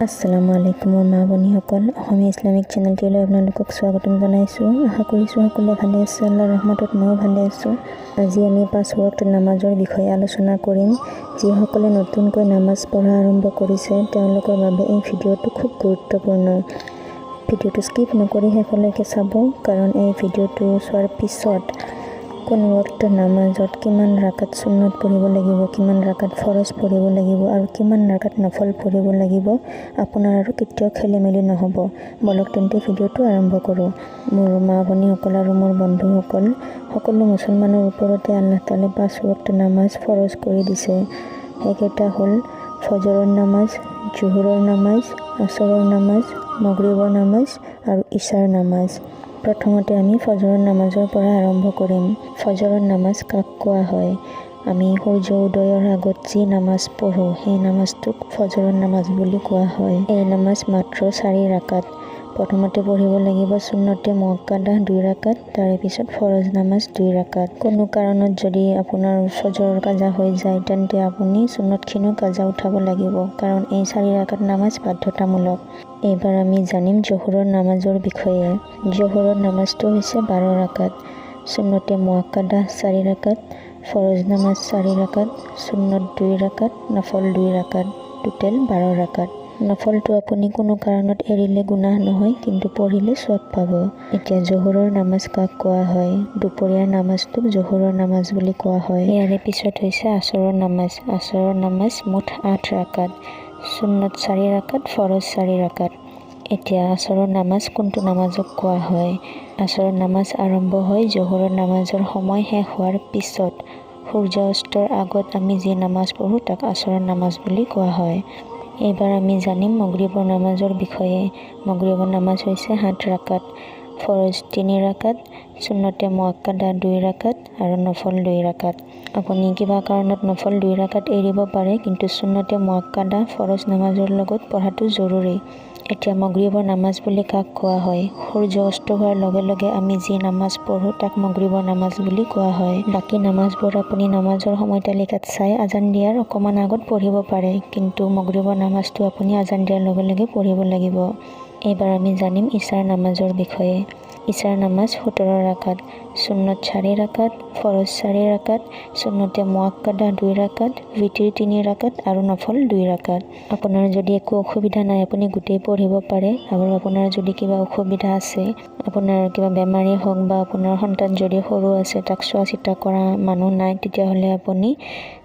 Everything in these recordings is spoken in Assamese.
আসসালামু আলাইকুম মোৰ মা ভনীসকল, অসমীয়া ইছলামিক চেনেলটিলৈ আপোনালোকক স্বাগতম জনাইছোঁ। আশা কৰিছোঁ সকলোৱে ভালে আছে। আল্লাহৰ ৰহমতত ময়ো ভালে আছোঁ। আজি আমি পাঁচ ৱক্ত নামাজৰ বিষয়ে আলোচনা কৰিম। যিসকলে নতুনকৈ নামাজ পঢ়া আৰম্ভ কৰিছে, তেওঁলোকৰ বাবে এই ভিডিঅ'টো খুব গুৰুত্বপূৰ্ণ। ভিডিঅ'টো স্কিপ নকৰি শেষলৈকে চাব, কাৰণ এই ভিডিঅ'টো চোৱাৰ পিছত কোন ৱক্ত নামাজত কিমান ৰাকাত চুন্নত পঢ়িব লাগিব, কিমান ৰাকাত ফৰজ পঢ়িব লাগিব আৰু কিমান ৰাকাত নফল পঢ়িব লাগিব, আপোনাৰ আৰু কেতিয়াও খেলি মেলি নহ'ব। বলক তেন্তে, ভিডিঅ'টো আৰম্ভ কৰোঁ। মোৰ মা ভনীসকল আৰু মোৰ বন্ধুসকল, সকলো মুছলমানৰ ওপৰতে আল্লাহ তালাই পাঁচ ৱক্ত নামাজ ফৰজ কৰি দিছে। সেইকেইটা হ'ল ফজৰৰ নামাজ, জোহৰৰ নামাজ, আচৰৰ নামাজ, মগৰিবৰ নামাজ আৰু ইছাৰ নামাজ। প্ৰথমতে আমি ফজৰৰ নামাজৰ পৰা আৰম্ভ কৰিম। ফজৰৰ নামাজ কাক কোৱা হয়? আমি সূৰ্য উদয়ৰ আগত যি নামাজ পঢ়োঁ, সেই নামাজটোক ফজৰৰ নামাজ বুলি কোৱা হয়। এই নামাজ মাত্ৰ চাৰি ৰাকাত। প্ৰথমতে পঢ়িব লাগিব চুন্নতে মুৱাক্কাদাহ দুই ৰাকাত, তাৰে পিছত ফৰজ নামাজ দুই ৰাকাত। কোনো কাৰণত যদি আপোনাৰ ফজৰৰ কাজা হৈ যায়, তেন্তে আপুনি চুন্নতখিনিও কাজা উঠাব লাগিব, কাৰণ এই চাৰি ৰাকাত নামাজ বাধ্যতামূলক। এইবাৰ আমি জানিম জহুৰৰ নামাজৰ বিষয়ে। জহুৰৰ নামাজটো হৈছে 12 ৰাকাত। চুন্নতে মুৱাক্কাদাহ চাৰি ৰাকাত, ফৰজ নামাজ চাৰি ৰাকাত, চুন্নত দুই ৰাকাত, নফল দুই ৰাকাত, টোটেল 12 ৰাকাত। নফলটো আপুনি কোনো কাৰণত এৰিলে গুনাহ নহয়, কিন্তু পঢ়িলে ছোৱাব পাব। এতিয়া জহুৰৰ নামাজ কাক কোৱা হয়? দুপৰীয়াৰ নামাজটোক জহুৰৰ নামাজ বুলি কোৱা হয়। ইয়াৰে পিছত হৈছে আচৰৰ নামাজ। আচৰৰ নামাজ মুঠ আঠ ৰাকাত। চুন্নত চাৰি ৰাকাত, ফৰজ চাৰি ৰাকাত। এতিয়া আচৰৰ নামাজ কোনটো নামাজক কোৱা হয়? আচৰৰ নামাজ আৰম্ভ হয় জহুৰৰ নামাজৰ সময় শেষ হোৱাৰ পিছত। সূৰ্য অস্তৰ আগত আমি যি নামাজ পঢ়োঁ, তাক আচৰৰ নামাজ বুলি কোৱা হয়। এইবাৰ আমি জানিম মগৰিবৰ নামাজৰ বিষয়ে। মগৰিবৰ নামাজ হৈছে সাত ৰাকাত। ফৰজ তিনি ৰাকাত, চুন্নতে মুৱাক্কাদা দুই ৰাকাত আৰু নফল দুই ৰাকাত। আপুনি কিবা কাৰণত নফল দুই ৰাকাত এৰিব পাৰে, কিন্তু চুন্নতে মুৱাক্কাদা ফৰজ নামাজৰ লগত পঢ়াটো জৰুৰী। এতিয়া মগৰিবৰ নামাজ বুলি কাক কোৱা হয়? সূৰ্য অস্ত হোৱাৰ লগে লগে আমি যি নামাজ পঢ়োঁ, তাক মগৰিবৰ নামাজ বুলি কোৱা হয়। বাকী নামাজবোৰ আপুনি নামাজৰ সময় তালিকাত চাই আজান দিয়াৰ অকণমান আগত পঢ়িব পাৰে, কিন্তু মগৰিবৰ নামাজটো আপুনি আজান দিয়াৰ লগে লগে পঢ়িব লাগিব। এইবাৰ আমি জানিম ইছাৰ নামাজৰ বিষয়ে। ইছাৰ নামাজ 17 ৰাকাত। চুন্নত চাৰি ৰাকাত, ফৰজ চাৰি ৰাকাত, চুন্নতে মুৱাক্কাদা দুই ৰাকাত, ৱিতিৰ তিনি ৰাকাত আৰু নফল দুই ৰাকাত। আপোনাৰ যদি একো অসুবিধা নাই, আপুনি গোটেই পঢ়িব পাৰে। আৰু আপোনাৰ যদি কিবা অসুবিধা আছে, আপোনাৰ কিবা বেমাৰেই হওক বা আপোনাৰ সন্তান যদি সৰু আছে, তাক চোৱা চিতা কৰা মানুহ নাই, তেতিয়াহ'লে আপুনি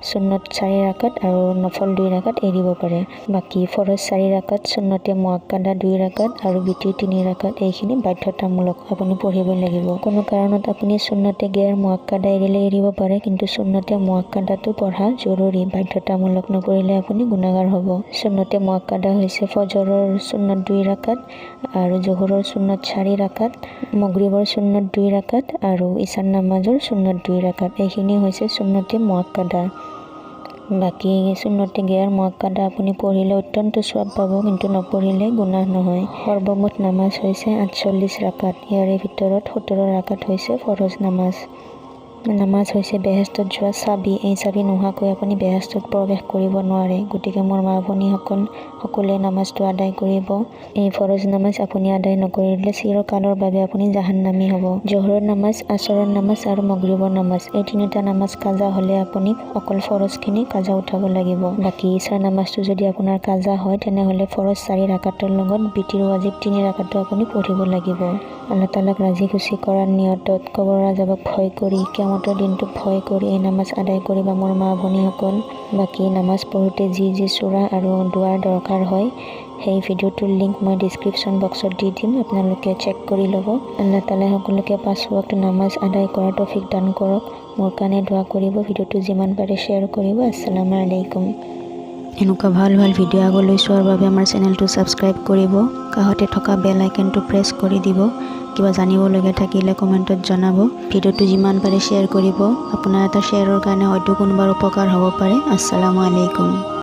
চুন্নত চাৰি ৰাকাত আৰু নফল দুই ৰাকাত এৰিব পাৰে। বাকী ফৰজ চাৰি ৰাকাত, চুন্নতে মুৱাক্কাদা দুই ৰাকাত আৰু ৱিতিৰ তিনি ৰাকাত, এইখিনি বাধ্যতামূলক, আপুনি পঢ়িবই লাগিব। কোনো কাৰণত আপুনি চুন্নতে গেৰ মুৱাক্কাদা এৰিলে এৰিব পাৰে, কিন্তু চুন্নতে মুৱাক্কাদাটো পঢ়া জৰুৰী, বাধ্যতামূলক। নপঢ়িলে আপুনি গুণাগাৰ হ'ব। চুন্নতে মুৱাক্কাদা হৈছে ফজৰৰ চুন্নত দুই ৰাকাত আৰু জহুৰৰ চুন্নত চাৰি ৰাকাত, মগৰিবৰ চুন্নত দুই ৰাকাত আৰু ইছাৰ নামাজৰ চুন্নত দুই ৰাকাত। এইখিনি হৈছে চুন্নতে মুৱাক্কাদা। বাকী চুন্নতে গেৰ মুৱাক্কাদা আপুনি পঢ়িলে অত্যন্ত ছোৱাব পাব, কিন্তু নপঢ়িলে গুনাহ নহয়। সৰ্বমুঠ নামাজ হৈছে 48 ৰাকাত। ইয়াৰে ভিতৰত 17 ৰাকাত হৈছে ফৰজ নামাজ। নামাজ হৈছে বেহেস্তত যোৱা চাবি। এই চাবি নোহোৱাকৈ আপুনি বেহেস্তত প্ৰৱেশ কৰিব নোৱাৰে। গতিকে মোৰ মা ভনীসকল, সকলোৱে নামাজটো আদায় কৰিব। এই ফৰজ নামাজ আপুনি আদায় নকৰিলে চিৰকালৰ বাবে আপুনি জাহান্নামী হ'ব। জোহৰৰ নামাজ, আচৰৰ নামাজ আৰু মগৰিবৰ নামাজ, এই তিনিটা নামাজ কাজা হ'লে আপুনি অকল ফৰজখিনি কাজা উঠাব লাগিব। বাকী ইছাৰ নামাজটো যদি আপোনাৰ কাজা হয়, তেনেহ'লে ফৰজ চাৰি ৰাকাতৰ লগত বিতিৰ ৱাজিব তিনি ৰাকাতো আপুনি পঢ়িব লাগিব। আল্লাহ তালাক ৰাজি খুচি কৰাৰ নিয়তত, কবৰৰ আজাবক ভয় কৰি, কিয়ামতৰ দিনটোক ভয় কৰি এই নামাজ আদায় কৰিবা মোৰ মা ভনীসকল। বাকী নামাজ পঢ়োঁতে যি যি চূৰা আৰু দোৱাৰ দৰকাৰ হয়, সেই ভিডিঅ'টোৰ লিংক মই ডিছক্ৰিপশ্যন বক্সত দি দিম, আপোনালোকে চেক কৰি ল'ব। আল্লাহ তালাই সকলোকে পাঁচ ৱক্ত নামাজ আদায় কৰাৰ তৌফিক দান কৰক। মোৰ কাৰণে দোৱা কৰিব। ভিডিঅ'টো যিমান পাৰে শ্বেয়াৰ কৰিব। আসসালামু আলাইকুম। এনেকুৱা ভাল ভাল ভিডিঅ' আগলৈ চোৱাৰ বাবে আমাৰ চেনেলটো ছাবস্ক্ৰাইব কৰিব, কাষতে থকা বেল আইকনটো প্ৰেছ কৰি দিব। কিবা জানিবলগীয়া থাকিলে কমেণ্টত জনাব। ভিডিঅ'টো যিমান পাৰে শ্বেয়াৰ কৰিব। আপোনাৰ এটা শ্বেয়াৰৰ কাৰণে হয়তো কোনোবাৰ উপকাৰ হ'ব পাৰে। আসসালামু আলাইকুম।